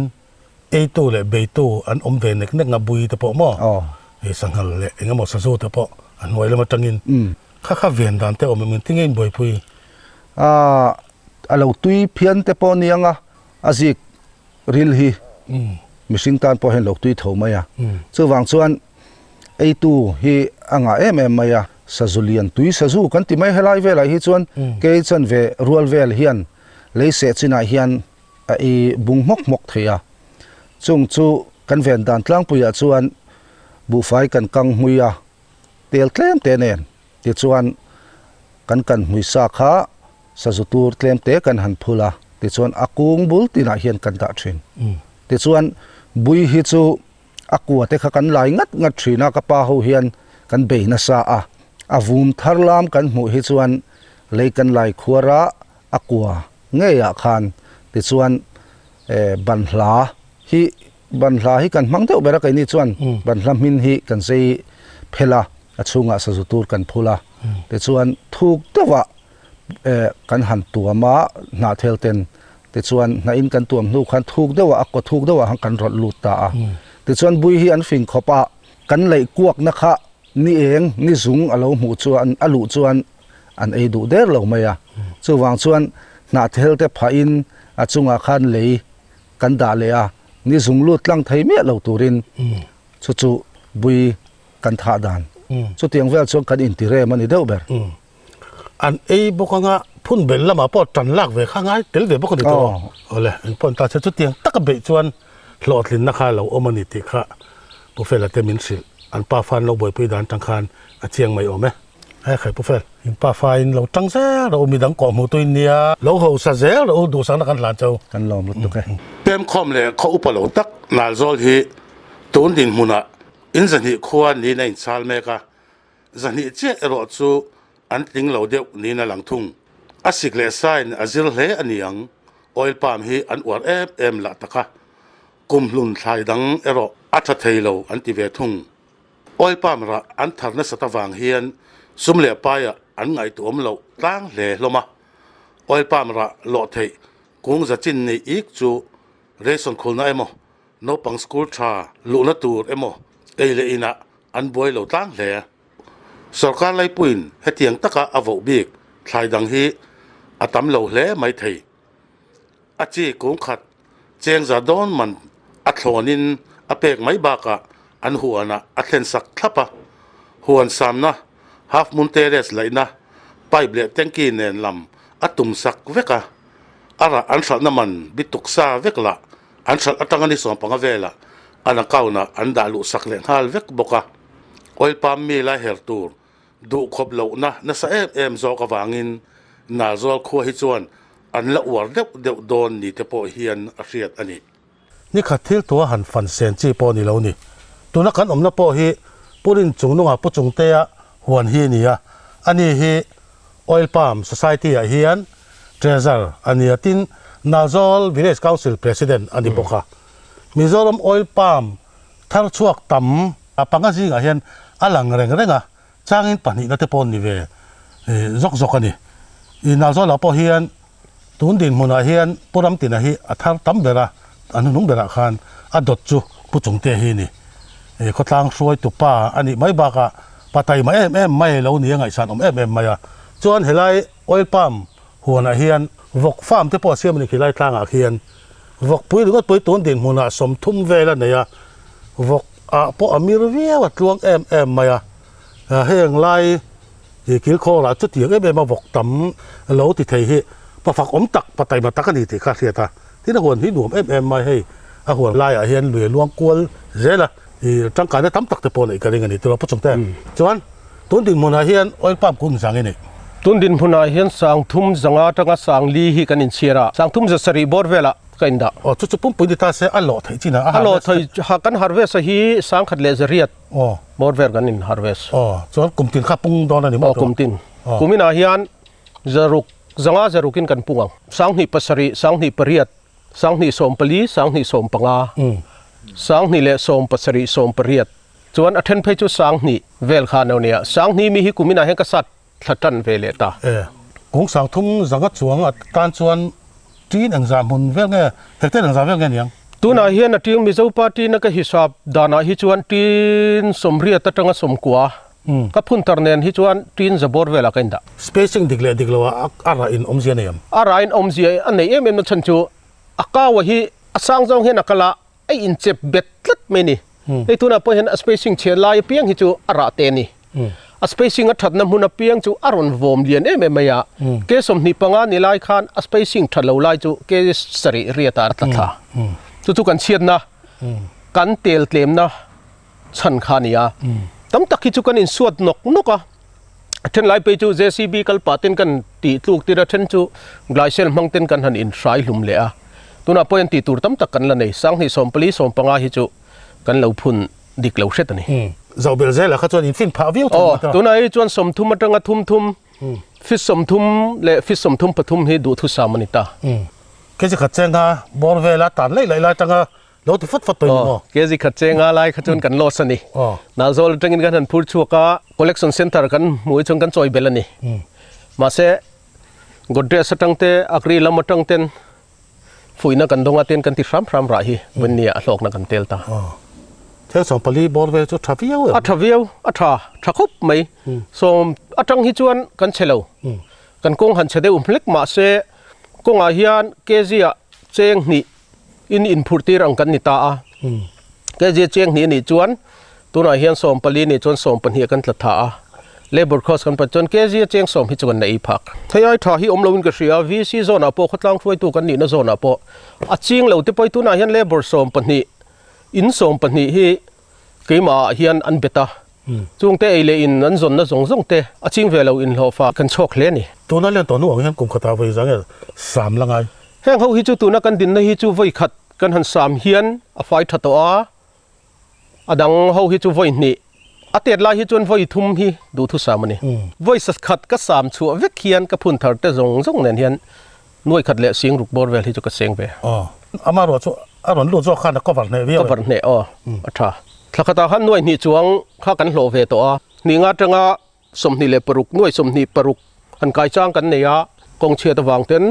eitu leh beitu an awm ve nek nek nga bui te pawh maw? Hei sanghal leh eng emaw sazu te pawh a hnuai lam atangin kha kha ven dan te awm em engtin nge in buaipui? Aaa a lo tui phian te pawh a ni ang a, a zik ril hi mihring tan pawh hian lo tui tho mai a. Chuvang chuan eitu hi a ngah em em mai a, sazu lian tui sazu kan ti mai helai velah hi chuan kei chuan ve rual vel hian lei seh chinah hian a ei bung hmawk hmawk thei a, chung chu kan ven dan tlangpuiah chuan buhfai kan kang hmui a, tel tlem te nen tichuan kan kan hmui sa kha sazu tur tlem te kan han phul a, tichuan a kung bul tinah hian kan dah thin. Tichuan bui hi chu a kua te kha kan lai ngat ngat thin a, ka pa ho hian kan bei nasa a, a vum thar lam kan hmuh hi chuan lei kan lai khuar a, a kua ngeiah khan tichuan banhla hi banhla hi kan hmang deuh ber a keini chuan banhla hmin hi kan zei phel a a chhungah sazu tur kan phul a tichuan thuk deuhah kan han tuam a hnahthel ten Tichuan hnahin kan tuam hnu khan thuk deuhah a kaw thuk deuhah khan kan rawlh lut ta a. Tichuan bui hi an fing khawp a, kan leih kuakna kha ni eng, ni zung a lo hmuh chuan a luh chuan an ei duh der lo mai a. Chuvang chuan hnahthel te phahin a chungah khan lei kan dah leh a, ni zung lut tlang thei miah lo turin chu chu bui kan thah dan. Chutiang vel chuan kan intirem a ni deuh ber. An ei bawk anga phun bel lamah pawh tan lak ve kha ngai tel ve bawk a ni tawh. Awle, eng pawh an ta che chutiang taka beih chuan hlawhtlinna kha lo awm a ni tih kha Pu Fela te min hrilh. An pa fa an lo buaipui dan tang khan a chiang mai awm e. He khai Pu Fel, in pa fa in lo tang zel rawh u, midang kawh hmuh tuin nia lo hausa zel rawh u, duhsakna kan hlan cheu. Kan lawm lutuk e. Pemkhawm leh khaw upa lo tak Nalzawl hi tun dinhmunah in zahnih khua niin a inchal mek a, Zahnih chiah erawh chu an tling lo deuh niin a lang thung. A sik leh sain a zir hle a ni ang, oil palm hi an uar em em lah tak a, kum hlun thlai dang erawh a tha thei lo an ti ve thung. Oil palm rah an thar nasat avang hian sum leh paiah an ngaihtuahawm loh tlang hle hlawm a, oil palm rah lawh theih kung za chin nei ik chu ration khulna emaw naupang school tha luhna tur emaw ei leh inah an buai lo tlang hle. Sorkar laipuiin hetiang taka a voh bik thlai dang hi a tam lo hle mai thei. A chi kung khat cheng za dawn man a thlawnin a pek mai bakah an huanah a thlen sak thlap a. Huan samna, Half Moon Terrace laihna, pipe leh tanky nen lam a tum sak vek a. A rah an hralhna man bituk sa vek lah An hralh atanga ni 15 velah an account-ah an dah luh sak leh nghal vek bawk a. Oil palm mi lai her tur duh khawp lohna nasa em em zawk avangin Nalzawl khua hi chuan an la uar deuh deuh dawn ni te pawh hian a hriat a ni. Ni khat thil tua han fan sen chi pawh ni lo ni. Tuna kan awmna pawh hi Purin chungnunga Pu Chungtea huan hi a ni a, ani hi Oil Palm Society-ah hian Treasurer a ni a, tin Nalzawl Village Council President a ni bawk a. Mizoram Oil Palm thar chhuak tam panga zingah hian a lang reng reng a, changin pahnihna te pawh ni ve zawk zawk a ni. I Nalzawlah pawh hian tun dinhmunah hian Pu Ramtina hi a thar tam ber a, a hnuhnung berah khan a dawt chu Pu Chungte hi a ni. Khawtlang hruaitu pa a nih mai bakah pa taima em em mai lo ni a ngaihsan awm em em mai a. Chuan helai Oil palm huanah hian vawk farm te pawh a siam a ni khilai tlangah khian vawk pui ringawt pui tun dinhmunah 30 vel a nei a, vawk ah pawh a mir viau a tluang em em mai a, heng lai kilkhawrah chutiang em em a vawk tam lo ti thei hi pa fak awm tak pa taima tak a ni tih kha a hriat a, tin a huan hi nuam em em mai hei a huan laiah hian lui a luang kual zel a, tangkaina tam tak te pawh neih ka ring a ni tiraw Pu Chungte chuan. Tun dinhmunah hian oil pump kung zang i nei. Tun dinhmunah hian 3000 atanga 4000 hi kan inchhiar a, 3100 bawr velah ka indah. Aw, chu chu pumpui ni ta se a lawh theih chin a, a lawh theih kan harvest a hi 1100 bawr vel kan in harvest. Aw, chuan kum tin kha pung dawn a ni maw? Aw, kum tin. Kuminah hian zaruk, zanga zarukin kan pung ang. 2700, 2800, 2014, 2015, 2017, 18. Chuan a then phei chu 2000 vel kha an lo nia. 2000 mi hi kum inah hian ka sat thla tan ve leh ta. E, kung 30 zanga chuang a tan chuan tin engzah hmun vel nge, hectare engzah vel nge niang? Tunah hian a ting Mizo party na ka hisap danah hi chuan tin 80 atanga 90 ka phun tar nen hi chuan tin zabawr velah ka indah. Spacing dik leh dik loah a rah in awmzia a nei em? A rah in awmzia a nei em em na chhan chu a kau a hi a sang zawng hian a kal a, a inchep bet tlat mai a ni. Hei tunah pawh hian a spacing chhiat lai apiang hi chu a rah te a ni. A spacing a thatna hmun apiang chu a rawn vawm lian em em mai a. Ke 25 ni lai khan a spacing that lo lai chu ke sarih riatah a tla thla. Chu chu kan chhiatna, kan tel tlemna chhan kha a ni a. Tam tak hi chu kan insuat nawk nawk a. A then lai phei chu JCB kal pah ten kan tih tluk tir a, then chu Glycel hmang ten kan han inhrai hlum leh a. Tunah pawh hian tih tur tam tak kan la nei. 2014, 15 hi chu kan lo phun dik lo hret a ni. Zoh belh zelah kha chuan infin phah viau thung mai ta. Aw, tunah hi chuan 30 atanga thum thum, feet 30 leh feet 33 hi duhthusam a ni ta. Kg khat chenga bawr vela tan laih laih lai atanga Lo ti fat fat tawh in maw? Kg khat chenga lai kha chuan kan loss a ni. Nalzawl atangin kan han phur chhuak a, collection centre kan hmuh hi chuan kan chawi belh a ni. Mahse, Godrej atang te, Agri lam atang ten Fuihna kan dawnga ten kan ti hram hram rah hi vawinia a hlawkna kan tel ta. Thil 14 bawr vel chu tha viau em? A tha viau, a tha, tha khawp mai. Sawm atang hi chuan kan chhe lo. Kan kawng han chhe deuh hlek mahse kawngah hian kg ah cheng hnih in inphurh tir ang kan ni ta a. Kg cheng hnih anih chuan tunah hian 14 nih chuan 12 kan tla tha a. Labour cost kan pat chuan kg cheng sawm hi chu kan la ei phak. Thei ai tha hi awm loin ka hria, VC zone ah pawh khawtlang hruaitu kan nihna zone ah pawh a ching lo te pawh tunah hian labour 12 in 12 hi keimah ah hian an bet a. Chungte ei leh in an zawnna zawng zawng te a ching ve lo inhlawhfa kan chhuak hle a ni. Tuna lian tawh hnuah hian kum khatah vawi zang nge sam la ngai? Heng ho hi chu tuna kan dinna hi chu vawi khat kan han sam hian a fai tha tawh a, a dang ho hi chu vawi hnih a tet lai hi chuan vawi thum hi duhthu sam a ni. Vawi sakhat ka sam chhuah vek hian ka phun thar te zawng zawng nen hian nuai khat leh sing ruk bawr vel hi chu ka seng ve. Aw, ama ruah chu a rawn lut zawk khan a cover hneh viau em? Cover hneh aw, a tha. Thla khatah khan nuai hnih chuang kha kan hlawh ve tawh a, hnih nga atanga 26 nuai 26 han kai chang kan nei a, kawng chhiat avang ten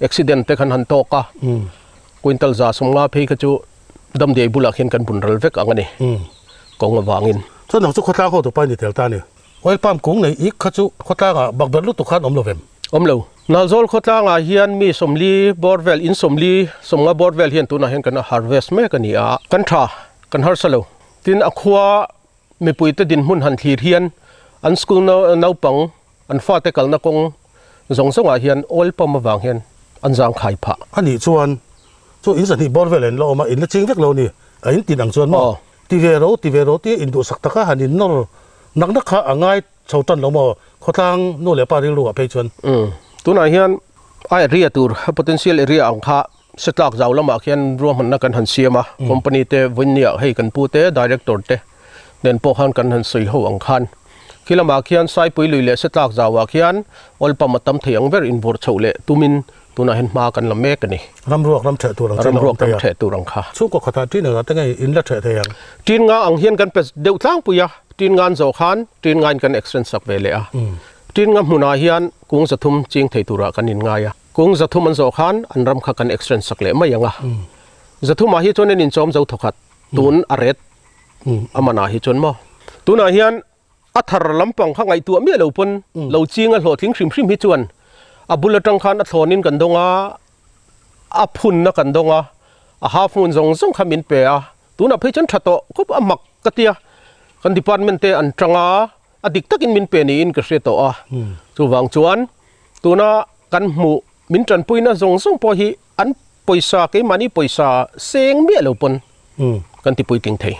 accident te khan han tawk a, quintal 150 phei kha chu damdiai bulah khian kan bun ral vek ang a ni, kawng avangin. Chuan nang chu khawtlang ho tupa i ni tel ta a ni. Oil palm kung nei ik kha chu khawtlangah bakberh lutuk khan awm lo vem? Awm lo. Nalzawl khawtlangah hian mi 40 bawr vel, in 40, 50 bawr vel hian tunah hian kan harvest mek a ni a, kan tha, kan harsa lo. Tin, a khua mipuite dinhmun han thlir hian an school naupang, an fate kalna kawng zawng zawngah hian oil palm avang hian an zang khai phah. A nih chuan chu in 200 bawr vel an la awm a, in la ching vek lo a ni. A in tin ang chuan maw? Ti ve ro, ti ve ro tia induhsak taka han innawr nak nak kha a ngai chho tan lo maw? Khawtlang nu leh pa rilru ah phei chuan. Umm, tunah hian a area tur, a potential area ang kha setlak zau lamah khian ruahmanna kan han siam a, company te vawinia hei kan pu te, director te nen pawh khan kan han sawi ho ang khan. Khi lamah khian Saipui lui leh setlak zauah khian oil pump a tam thei ang ber invawrh chhoh leh tumin Tunah hian hma kan la mek a ni. Ramruak ram theh tur ang chu Ramruak ram theh tur ang kha. Chhungkaw khatah ṭin engah te nge in la theh thei ang? Ṭin nga ang hian kan pe deuh tlangpui a, ṭin nga an zawh khan ṭin ngain kan extend sak ve leh a. Ṭin nga hmunah hian kung 300 ching thei turah kan inngai a. Kung 300 an zawh khan an ram kha kan extend sak leh mai ang a. 300ah hi chuan in inchawm zo thawkhat tun a ret a manah hi chuan maw. Tunah hian A thar lampang kha ngaihtuah miah lo pawn lo ching a hlawhtling hrim hrim hi chuan a bul atang khan a thlawnin kan dawng a, a phunna kan dawng a, a half moon zawng zawng kha min pe a, tunah phei chuan tha tawh khawp a mak ka tia, kan department te an tang a, a dik takin min pe niin ka hre tawh a, chuvang chuan tuna kan hmuh min tanpuina zawng zawng pawh hi an pawisa keimahni pawisa seng miah lo pawn kan ti puitling thei.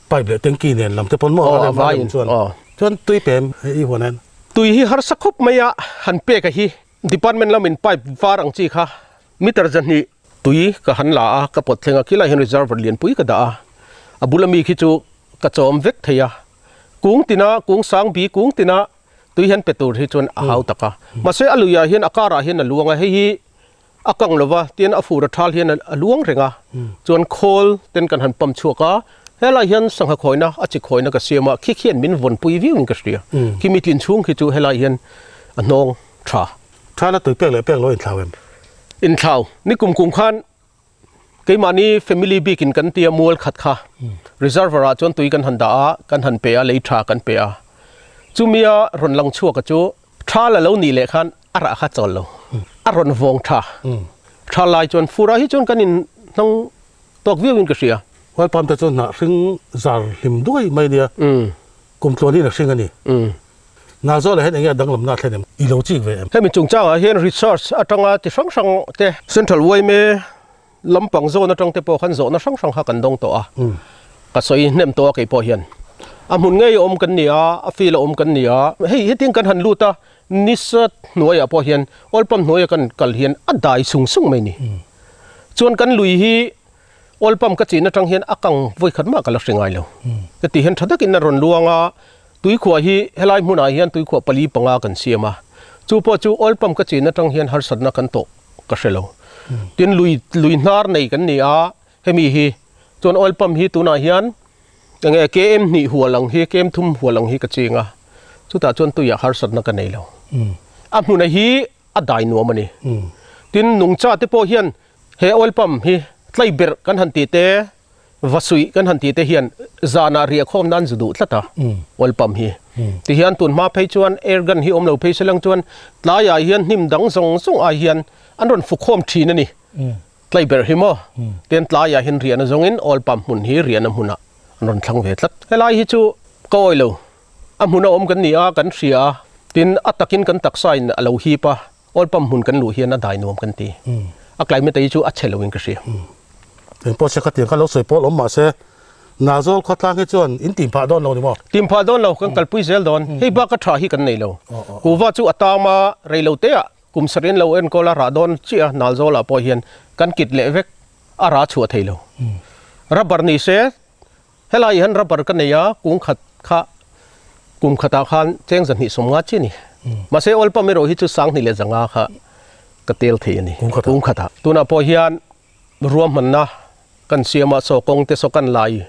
Pipe leh tanky nen lam te pawn maw a rem a rem chuan chuan tui pem hei i huan en. Tui hi harsa khawp mai a han pek a hi department lamin pipe var ang chi kha meter 200 tui ka han la a ka pawt thleng a khilai hian reservoir lianpui ka dah a a bula mi khi chu ka chawm vek thei a kung tina kung sang bi kung tina tui hian pe tur hi chuan a hau tak a mahse a luiah hian a karah hian a luang a hei hi A kang lova, tin a fur a thal hian a luang reng a, chuan khawl ten kan han pump chhuak a, helai hian sangha khawina a chi khawina ka siam a, khi khian min vawn pui viau in ka hria, khi mi tlin chhung khi chu helai hian a hnawng tha. Tha la tui pek leh pek lo inthlau em? Inthlau, ni kum kum khan keimahni family bik in kan tia mual khat kha reservoir ah chuan tui kan han dah a, kan han pe a, lei tha kan pe a, chumia rawn lang chhuak a chu Tha la lo nih leh khan a rah kha chawl lo, a rawn vawng tha. Tha lai chuan furah hi chuan kan in hnang tawk viau in ka hria. Oil palm te chu hnah hring zar hlim duai mai nia, kum tluan in a hring a ni. Nalzawl ah hian enge a danglamna a thlen em? I lo chik ve em? Hemi chungchangah hian research atanga ti hrang hrang te, Central yma lampang zawn atang te pawh khan zawhna hrang hrang kha kan dawng tawh a, ka sawi hnem tawh a kei pawh hian a hmun ngei awm kan ni a, a field a awm kan ni a, hei hetiang kan han lut a, nisa hnuaiah pawh hian oil pump hnuaia kan kal hian a dai sung sung mai ni. Chuan kan lui hi oil pump ka chin atang hian a kang vawi khat mah ka la hre ngai lo. Heti hian tha takin a rawn luang a, tuikhuah hi helai hmunah hian tuikhuah pali panga kan siam a, chu pawh chu oil pump ka chin atang hian harsatna kan tawh. ka hre lo. Tin lui lui hnar nei kan ni a, hemi hi chuan oil pump hi tunah hian enge KM hnih hual ang hi KM thum hual ang hi ka ching a, chutah chuan tuiah harsatna ka nei lo. A hmuna hi a dai nuam a ni. Tin nungcha te pawh hian He oil palm hi tlai berh kan han tih te, vasuih kan han tih te hian zanah riah khawm nan zu duh tlat a oil palm hi. Tihian tun hma phei chuan air gun hi awm lo phei se lang chuan tlaiah hian hnim dang zawng zawng ai hian an rawn fuk khawm thin a ni. Tlai berh hi maw? Tian tlaiah hian riahna zawngin oil palm hmun hi riahna hmunah an rawn thlang ve tlat. Helai hi chu ka awih lo. A hmun a awm kan ni a, kan hria a, tin a takin kan taksa in a lo hip a, oil pump hmun kan luh hian a dai nuam kan ti. A climate hi chu a chhe lo in ka hria. Eng pawh se khatiang kha lo sawi pawl awm mah se, Nazawr khawtlang hi chuan in tim phah dawn lo ni maw? Tim phah dawn lo, kan kalpui zel dawn. Hei bak a tha hi kan nei lo. Kuva chu a tam a, rei lo te ah kum sarih an lo enkawl a, rah dawn chiah a, Nalzawlah pawh hian kan kit leh vek a rah chhuah thei lo. Rubber ni se Helai hian rubber ka nei a, kung khat kha kum khatah khan cheng zahnih sawmnga chi a ni. Mahse oil pump erawh hi chu sanghnih leh zanga kha ka tel thei a ni kung khatah. Tunah pawh hian ruahmanna kan siam a, saw kawng te saw kan lai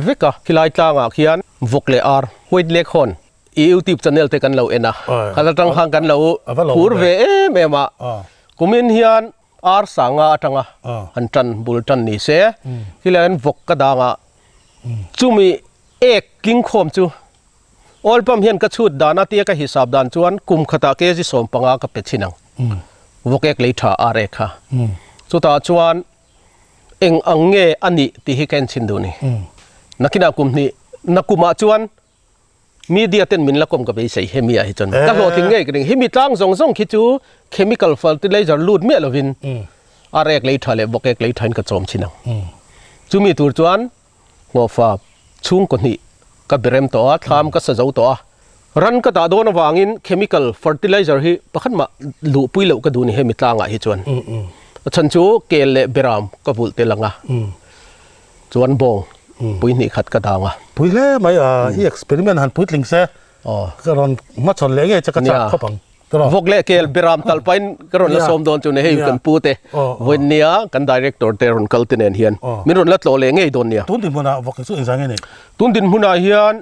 vek a, khilai tlangah khian vawk leh ar, white leghorn, i youtube channel te kan lo en a, khat atang khan kan lo phur ve em em a, kumin hian Ar sanga atanga han tan bul tan ni se, khilai hian vawk ka dangah chumi ek tling khawm chu oil pump hian ka chhut dan a tia ka hisap dan chuan kum khatah kg 15 ka pe thin ang vawk ek lei tha ar ek kha. Chutah chuan eng ang nge a nih tih hi ka en chhin duh ni. Nakinah kum hnih nakumah chuan Media ten min la kawm ka beisei hemi ah hi chuan ka hlawhtling ngei ka ring. Hemi tlang zawng zawng khi chu chemical fertilizer lut miah lovin a rek lei tha leh bawk ek lei tha in ka chawm thin ang. Chumi tur chuan hlawhfa chhungkaw hnih ka berem tawh a, thlam ka sa zo tawh a. Ran ka dah dawn avangin chemical fertilizer hi pakhat mah luhpui loh ka duh ni hemi tlangah hi chuan. A chhan chu kel leh beram ka vulh tel ang a. Chuan bawng pui hnih khat ka dang a. Pui hle mai a, i experiment han puitling se ka rawn hmachhawn leh ngei che ka chak khawp ang. Vawk leh kel beram tal pahin ka rawn la sawm dawn chu ni hei kan pu te vawiin nia kan director te rawn kal te nen hian min rawn la tlawh leh ngei dawn nia. Tun dinhmunah vawk chu engzah nge nei? Tun dinhmunah hian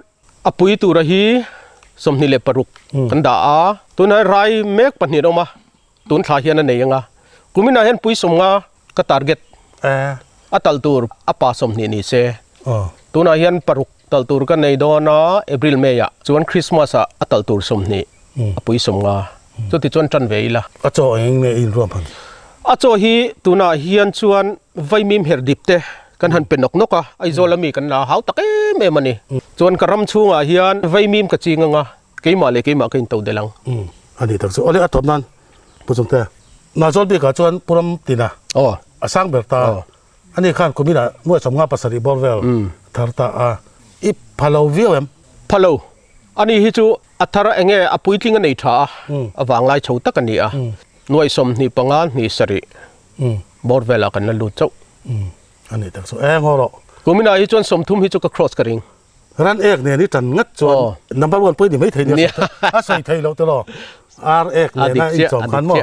a pui tura hi 26 kan dah a, tunah hian rai mek pahnih an awm a. Tun thla hian a nei anga, kuminah hian pui 50 ka target a talh tur a pa 20 ni se. Tunah hian paruk talh tur ka nei dawn a, April May ah chuan Christmas ah a talh tur 20 a pui 50 chuti chuan tan ve ila. A chaw eng nge in ruam han? A chaw hi tunah hian chuan vaimim her dip te kan han pe nawk nawk a, Aizawl ami kan la hau tak em em a ni. Chuan ka ram chhungah hian vaimim ka ching anga, Keimah leh keimah ka intoh delh ang. Umm a ni tak chu. Awle a tawp nan Pu Chungte. Nazawl bikah chuan Pu Ram Tina a sang ber ta. Ani khan kumin ah nuai 57 bawr vel thar ta a. I pha lo viau em? Pha lo. Ani hi chu a thar eng nge a puitling a nei tha a, a vanglai chho tak a ni a. Nuai 25 hnih sarih bawr velah kan la lut chauh. A ni tak chu. Eng haw rawh. Kumin ah hi chuan 30 hi chu ka cross ka ring. Ran ek nen i tan ngat chuan number one pawh i ni mai thei nia a sawi thei loh te law. Ar ek nen a inchawm khan maw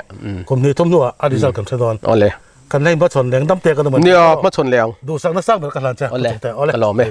kum hnih thum hnuah a result kan hre dawn. Awle. Kan la inhmachhawn leng dam te kan awm a ni. Nia hmachhawn leng. Duhsakna sang ber ka hlan che. Awle. Ka lawm e.